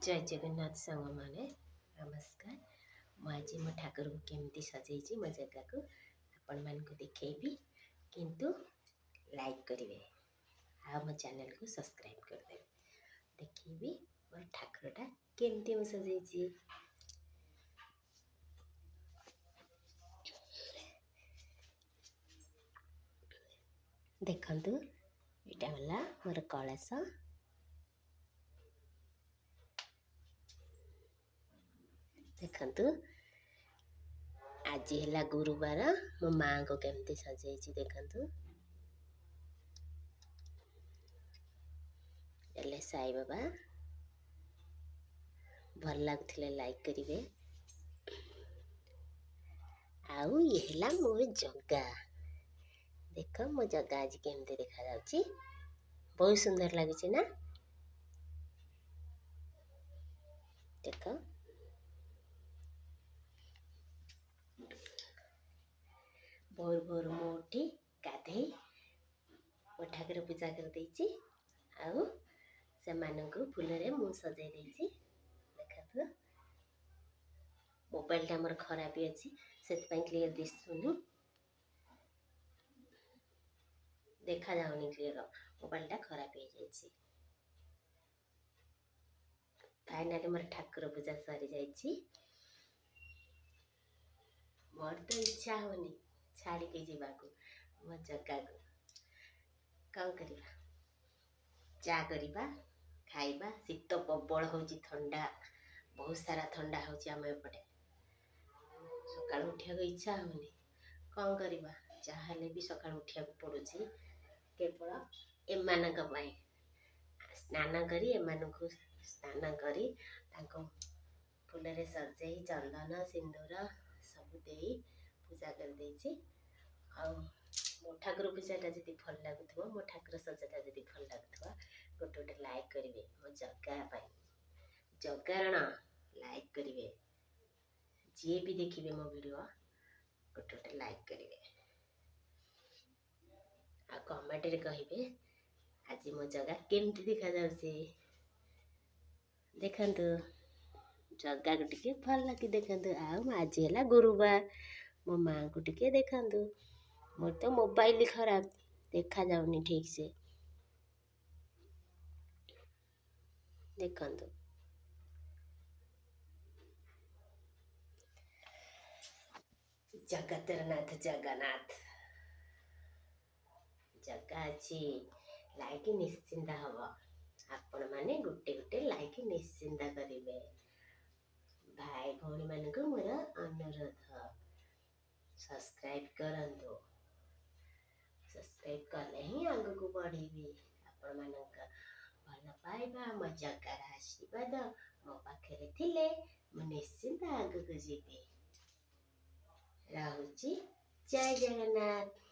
ଜୟ ଜଗନ୍ନାଥ ସାଙ୍ଗମାନେ, ନମସ୍କାର। ମୁଁ ଆଜି ମୋ ଠାକୁରକୁ କେମିତି ସଜେଇଛି, ମୋ ଜାଗାକୁ ଆପଣମାନଙ୍କୁ ଦେଖେଇବି। କିନ୍ତୁ ଲାଇକ୍ କରିବେ ଆଉ ମୋ ଚ୍ୟାନେଲକୁ ସବସ୍କ୍ରାଇବ୍ କରିଦେବେ। ଦେଖେଇବି ମୋର ଠାକୁରଟା କେମିତି ମୁଁ ସଜେଇଛି। ଦେଖନ୍ତୁ, ଏଇଟା ହେଲା ମୋର କଳସ। ଦେଖନ୍ତୁ, ଆଜି ହେଲା ଗୁରୁବାର। ମୋ ମାଆଙ୍କୁ କେମିତି ସଜେଇଛି ଦେଖନ୍ତୁ। ହେଲେ ସାଇବାବା ଭଲ ଲାଗୁଥିଲେ ଲାଇକ୍ କରିବେ। ଆଉ ଇଏ ହେଲା ମୋର ଜଗା। ଦେଖ, ମୋ ଜଗା ଆଜି କେମିତି ଦେଖାଯାଉଛି। ବହୁତ ସୁନ୍ଦର ଲାଗୁଛି ନା? ଦେଖ, ଭୋରୁ ଭୋରୁ ମୁଁ ଉଠି ଗାଧେଇ ମୋ ଠାକୁର ପୂଜା କରିଦେଇଛି ଆଉ ସେମାନଙ୍କୁ ଫୁଲରେ ମୁଁ ସଜେଇ ଦେଇଛି। ଦେଖନ୍ତୁ, ମୋବାଇଲଟା ମୋର ଖରାପ ଅଛି, ସେଥିପାଇଁ କ୍ଲିୟର ଦିଶୁନି, ଦେଖାଯାଉନି କ୍ଲିୟର। ମୋବାଇଲଟା ଖରାପ ହେଇଯାଇଛି। ଫାଇନାଲି ମୋର ଠାକୁର ପୂଜା ସରିଯାଇଛି। ମୋର ତ ଇଚ୍ଛା ହେଉନି ଛାଡ଼ିକି ଯିବାକୁ ମୋ ଜଗାକୁ। କ'ଣ କରିବା? ଚା କରିବା, ଖାଇବା। ଶୀତ ପ୍ରବଳ ହେଉଛି, ଥଣ୍ଡା ବହୁତ ସାରା ଥଣ୍ଡା ହେଉଛି ଆମ ଏପଟେ। ସକାଳୁ ଉଠିବାକୁ ଇଚ୍ଛା ହେଉନି। କ'ଣ କରିବା? ଯାହା ହେଲେ ବି ସକାଳୁ ଉଠିବାକୁ ପଡ଼ୁଛି କେବଳ ଏମାନଙ୍କ ପାଇଁ। ସ୍ନାନ କରି, ଏମାନଙ୍କୁ ସ୍ନାନ କରି, ତାଙ୍କୁ ଫୁଲରେ ସଜେଇ, ଚନ୍ଦନ ସିନ୍ଦୁର ସବୁ ଦେଇ ପୂଜା କରିଦେଇଛି। ଆଉ ମୋ ଠାକୁର ପୂଜାଟା ଯଦି ଭଲ ଲାଗୁଥିବ, ମୋ ଠାକୁର ସଜାଟା ଯଦି ଭଲ ଲାଗୁଥିବ, ଗୋଟେ ଗୋଟେ ଲାଇକ୍ କରିବେ ମୋ ଜଗା ପାଇଁ। ଜଗାରଣ ଲାଇକ୍ କରିବେ। ଯିଏ ବି ଦେଖିବେ ମୋ ଭିଡ଼ିଓ, ଗୋଟେ ଗୋଟେ ଲାଇକ୍ କରିବେ ଆଉ କମେଣ୍ଟରେ କହିବେ ଆଜି ମୋ ଜଗା କେମିତି ଦେଖାଯାଉଛି। ଦେଖନ୍ତୁ, ଜଗାକୁ ଟିକେ ଭଲ କି ଦେଖନ୍ତୁ। ଆଉ ଆଜି ହେଲା ଗୁରୁବାର, ମୋ ମାଆଙ୍କୁ ଟିକେ ଦେଖନ୍ତୁ। ମୋର ତ ମୋବାଇଲ ଖରାପ, ଦେଖାଯାଉନି ଠିକ୍ସେ। ଦେଖନ୍ତୁ, ଜଗତର ନାଥ ଜଗନ୍ନାଥ। ଜଗା ଅଛି, ଲାଇକ୍ ନିଶ୍ଚିନ୍ତ ହବ। ଆପଣମାନେ ଗୋଟେ ଗୋଟେ ଲାଇକ୍ ନିଶ୍ଚିନ୍ତ କରିବେ। ଭାଇ ଭଉଣୀମାନଙ୍କୁ ମୋର ଅନୁରୋଧ, ସବସ୍କ୍ରାଇବ୍ କରନ୍ତୁ। ସବସ୍କ୍ରାଇବ୍ କଲେ ହିଁ ଆଗକୁ ବଢ଼ିବି। ଆପଣମାନଙ୍କ ଭଲ ପାଇବା, ମୋ ଜଗାର ଆଶୀର୍ବାଦ ମୋ ପାଖରେ ଥିଲେ ମୁଁ ନିଶ୍ଚିନ୍ତ ଆଗକୁ ଯିବି। ରହୁଛି, ଜୟ ଜଗନ୍ନାଥ।